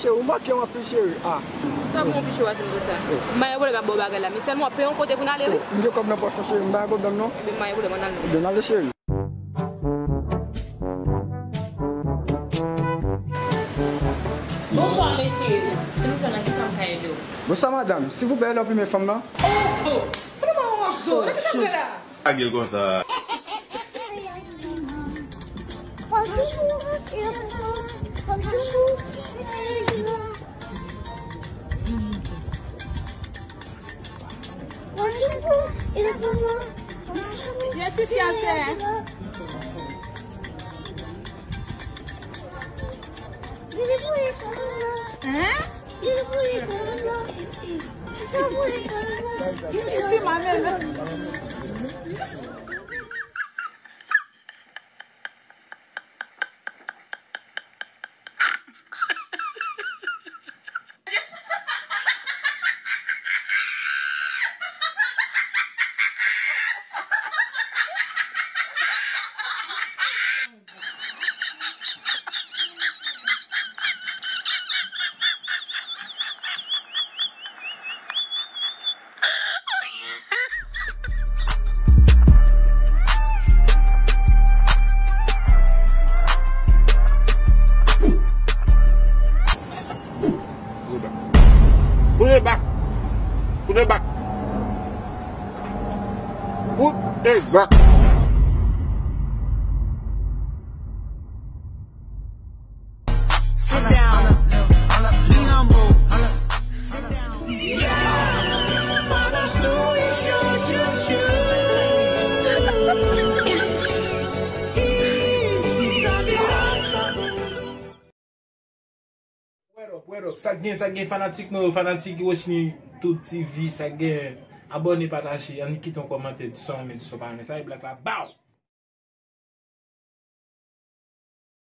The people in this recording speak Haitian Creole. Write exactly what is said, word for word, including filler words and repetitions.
Cheri, ou manke m anpil, cheri. Ah. Sa w gen yon piche w a, se m konsa. M pa gen pwoblèm ap ba w bagay la, men sèlman w ap peye yon kote pou n ale, wi. M gen kòb nan pòch mwen, cheri, m pa gen pwoblèm, non. Ebyen, m pa gen pwoblèm, ann ale, non. Ebyen, n ale, cheri. Bonswa, mesye. Silvouplè, nan kisa m ka ede w? Bonswa, madanm. Silvouplè, èske w plimen fanm nan? Oh, oh! Kote w pran yon mòso? Nan kisa m pran la? Lage l konsa. Yes, yes, yes, yes. Hein? Ti mame, men. Koute bak. Koute bak. Koute bak. Koute bak. Sit down. Be humble. Sit down. Word up, word up. Sa k gen, sa k gen, fanatik mwen yo, fanatik Rochny Tube T V, sa k gen, abòne, pataje, ann kite yon kòmantè, di sa w renmen, di sa w pa renmen. Sa e Black la, bow!